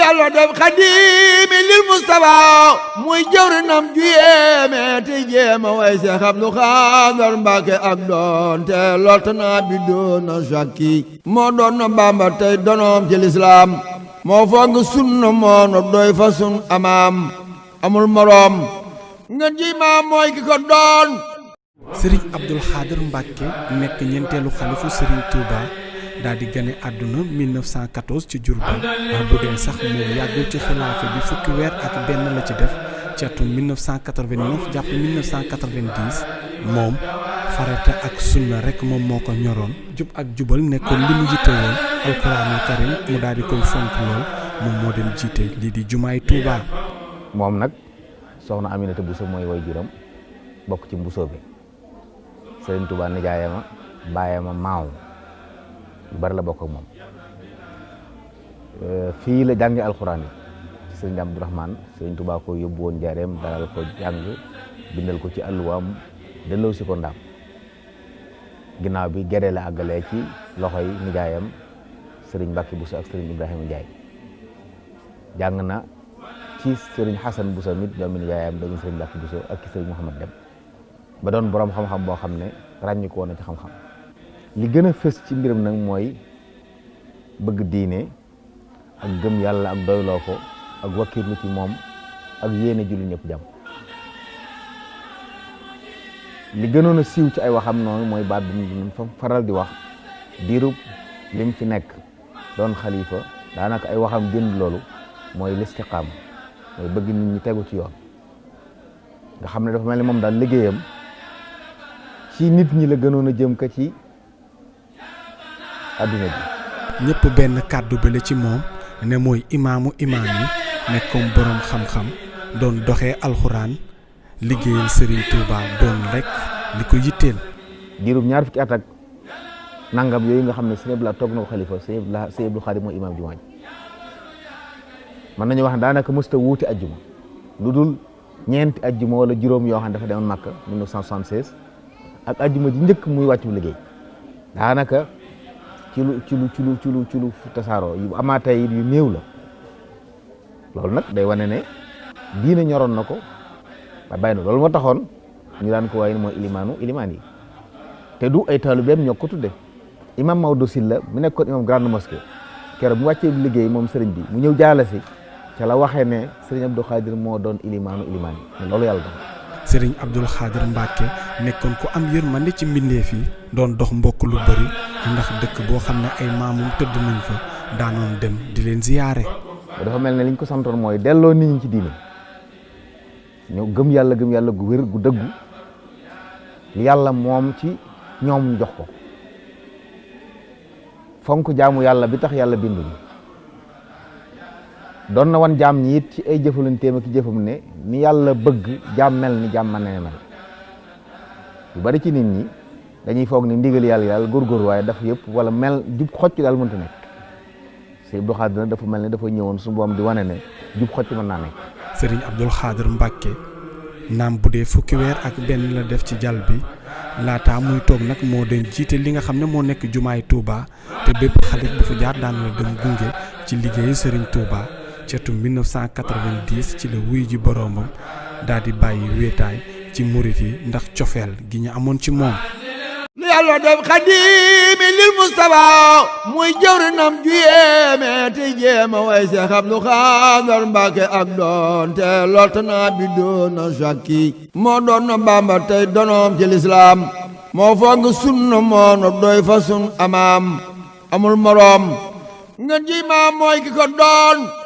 yàlla def xadimi lil Mustafa muy jëwrinam ju yéeme te jéema way Seex Abdu Xaadar Mbàkke ak doon te lot naa bi doon na sakki moo doon na Bàmba tey donoom ci lislaam moo fonk sunna moo no doy fa sun amaam amul moroom nga ji maam mooy ki ko doon. Serigne Abdoul Khadr Mbacke nekk ñeenteelu xalifu Serigne Touba daal di gane àdduna 1914 ci Diourbel bu dee sax moom yàggul ci xilaafa bi fukki weer ak benn la ci def ci atum 1989 jàpp 1990 moom farata ak sunna rek moom moo ko ñoroon jub ak jubal nekkoon li mu jiite woon alxuraanul karim mu daal di koy fonk lool moom moo dem jiite lii di jumaay Touba. moom nag soxna Aminata Bousso mooy way juram bokk ci Bousso bi Serigne Touba nijaayama baayama maaw lu bari la bokk ak moom fii la jàngi alxuraan yi ci Serigne Abdourahmane Serigne Touba ko yóbbu woon Njaareem dalal ko jàng bindal ko ci àlluwaam delloo si ko Ndaam ginnaaw bi Gédé la àggalee ci loxoy nijaayam Serigne Mbacke Bousso ak Serigne Ibrahima Ndiaye jàng na ci Serigne Hassan Bousso mit doomi nijaayam doomi Serigne Mbacke Bousso ak ci Serigne Mouhamad Dem ba doon borom xam-xam boo xam ne ràññi ko woon na ci xam-xam li gën a fës ci mbiram nag mooy bëgg diine ak gëm yàlla ak doyloo ko ak wakkirlu ci moom ak yéene julli ñëpp jàmm li gënoon a siiw ci ay waxam noonu mooy baat bi mu faral di wax diirub lim fi nekk doon xalifa daanaka ay waxam génn loolu mooy listiqaam mooy bëgg nit ñi tegu ci yoon nga xam ne dafa mel ni moom daal liggéeyam ci nit ñi la gënoon a jëm ka ci adduna bi. ñëpp benn kàddu bi la ci moom ne mooy imaamu imaam yi nekkoon borom xam-xam doon doxee alxuraan liggéeyal Serigne Touba doon rek li ko yitteel. diirub ñaar fukki at ak nangam yooyu nga xam ne Sëñ Abdou Lahad toog na ko xalifa Sëñ Abdou Khadre mooy imaam jumaa ji mën nañu wax ne daanaka mësta wuuti ajjuma lu dul ñeenti ajjuma wala juróom yoo xam ne dafa demoon Makka 1976 ak ajjuma ji njëkk muy wàccu liggéey daanaka ci lu tasaaroo yu amaatay yu néew la loolu nag day wane ne diine ñoroon na ko ba bàyyi na loolu moo taxoon ñu daan ko waaye mooy ilimaan yi te du ay taalibeem ñoo ko tudde imam Maodo Sylla mu nekkoon imam grande mosquée keroog mu wàccee liggéey moom sëriñ bi mu ñëw jaala si ca la waxee ne sëriñ Abdou Khadre moo doon ilimaan yi loolu yàlla doon. Serigne Abdoul Khadr Mbacke nekkoon ku am yërmande ci mbindeef yi doon dox mbokk lu bëri ndax dëkk boo xam ne ay maamum tëdd nañ fa daanoon dem di leen ziyaare. dafa mel ne liñ ko santoon mooy delloo nit ñi ci diine ñu gëm yàlla gu wér gu dëggu yàlla moom ci ñoom ñu jox ko fonk jaamu yàlla bi tax yàlla bindu ñu doon na wan jaam ñi it ci ay jëfalanteem ak jëfam ne ni yàlla bëgg jaam mel ni jaam man ne mel yu bari ci nit ñi dañuy foog ni ndigal yàlla góorgóor waaye dafa yëpp wala mel jub xocc daal mënta nekk Sëñ Abdou Khadre nag dafa mel ni dafa ñëwoon su boom di wane ne jub xocc mën naa nekk. Serigne Abdoul Khadr Mbacke naam bu dee fukki weer ak benn la def ci jal bi laata muy toog nag moo doon jiite li nga xam ne moo nekk jumaay Touba te bépp xalif bu fa jaar daan la dem gunge ci liggéeyu Serigne Touba. ci atum 1990 ci la wuy ji boroomam daal di bàyyi wéetaay ci murit yi ndax cofeel gi ñu amoon ci moom. lu yàlla def xadimi lil Mustafa muy jëwrinam ju yéeme te jéema way Seex Abdu Xaadar Mbàkke ak doon te lot naa bi doon na sakki moo doon na Bàmba tey donoom ci lislaam moo fonk sunna moo no doy fa sun amaam amul moroom nga ji maam mooy ki ko doon.